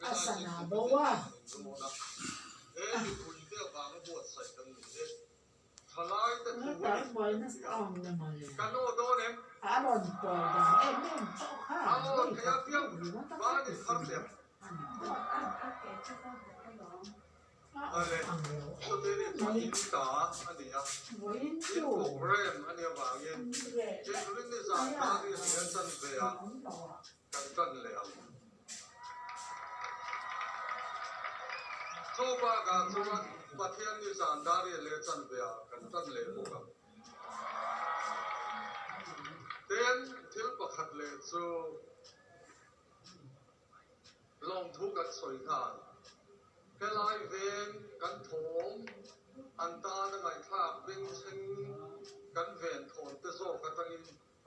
A sana bo a. Tar buai nasa awm le mawle. A rawn pawl dan em em pawh kha vawi khat tluk ringawt a ka ti si a ni phawt a. A awm ang lo em mai. Vawiin chu an reh daih mai a, an awm lo a.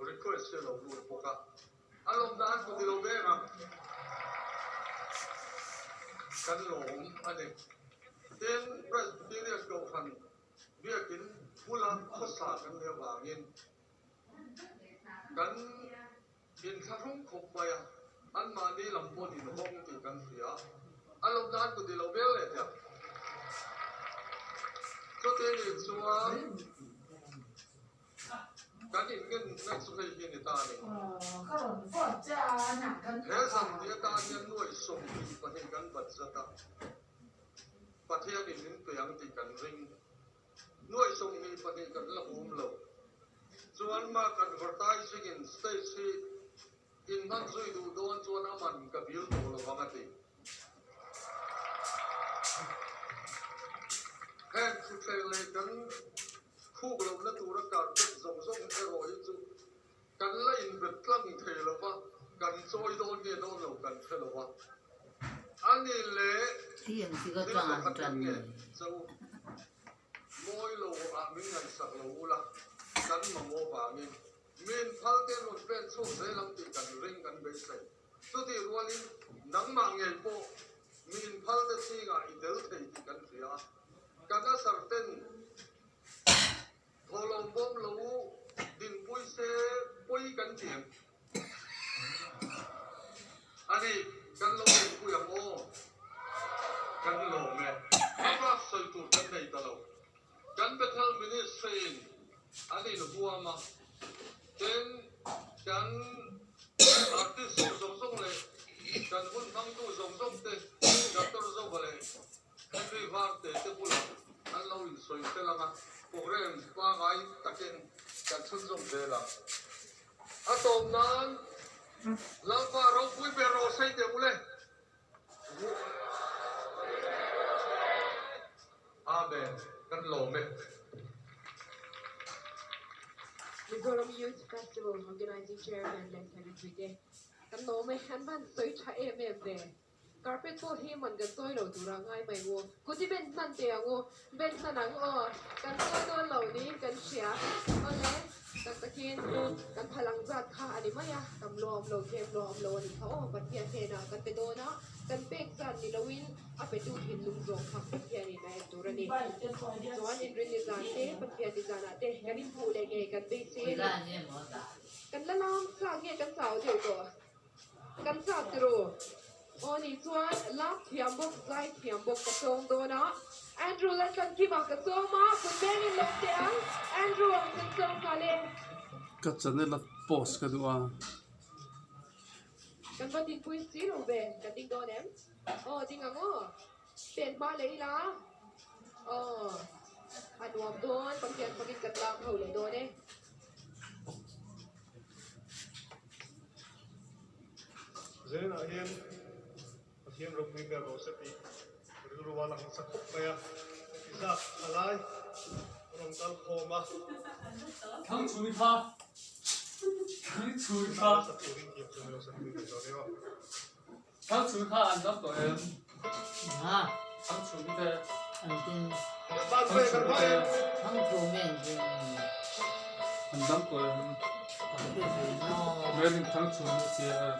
Request hi a lo lut bawk a, a lawm dan ku ti lo veng ang. Kan lawm a ni. Tin, Presbyterian Kohhran biakin bula khawsa kan nih avangin kan inthlahrung khawp mai a, anmahni lam pawh inhawng tih kan hria. A lawm dan ku ti lo veng leh teh ang. Chuti nih chuan. Kan inngenna chu hei hi a ni ta a ni. He zan ni atan hian nuai 22 kan bat zat a, Pathianin min pe ang tih kan ring. Nuai 22 kan la hum lo. Chuan Mark Advertising in stage hi inhman zui duh dawn chuan a man ka bil tawh lo vang a ti. Heng thutthleng leh kan Khuk lohna tura carpet zawng zawng erawh hi chu kan la inbet tlang thei lo va, kan chawi dawn nge dawn lo kan hre lo va. A ni leh thil pakhat kan nge che u, mawi lo ah min ngaihsak lo ula, kan mamawh vangin min phal te rawn pen chhuak zel ang tih kan ring kan beisei. Chutih rualin nangmah ngei pawh min phal te zingah i tel thei tih kan hria a. Kan a sarten thawhlawm bawm lo dinpui se pawi kan ti em? A ni, kan lo dinpui ang aw. Kan lawm e. A bak sawi tur kan nei ta lo. Kan Bethel Ministry in an inhuam a, tin kan artist ho zawng zawng leh kan hun hmangtu zawng zawng te Doctor Zova leh Henry Varte te bulah an lo insawi fel ang a, programme pangai takin kan chhunzawm zel ang. A tawp nan Lalpa ropui ber rawh sei teh ule. Amen. Kan lawm e. Mizoram Youth Festival Organizing Chairman leh Secretary te kan lawm e, an van sawi tha em em ve. Carpet pawh hi man kan chawi lo tura ngai mai u. Kuti ben hman teh ang u. Ben hman ang aw. Kan chawi dawn lo niin kan hria. Awle, tak takin kan phal ang zat kha a ni mai a. Tam lawm lo, tlem lawm lo a ni kha aw. Pathian hnenah kan pe dawn a, kan pek zat ni loin a petu thinlung zawk kha Pathianin a en tur a ni. Tichuan inrin ni zan te, Pathian ni zanah te kan inhmuh leh ngei kan beisei a ni. Kan la lam chak nge kan chau deuh tawh? Kan chak tiro. Aw nih chuan lak thiam bawk zai thiam bawk ka sawm dawn a. Andrew Laltlankima ka sawm a, kut bengin lawm teh ang. Andrew ang kan sawm nghal e. Ka channel a post ka duh a. Kan va dinpui si lo ve, kan ding dawn em? Aw ding ang aw. Pen hma leh ila. Aw a nuam dawn, Pathian fakin kan lak ho leh dawn e. Zenah hian Pathian ropui ber rawh se tih rilru a lang nasa khawp mai a, heti zat a lai rawn kal khawm a. Thang chhui kha Thang chhui kha Thang chhui kha an dam tawh em? Thang chhui te Thang chhui te An dam tawh em? Melin thang chhui a tia a.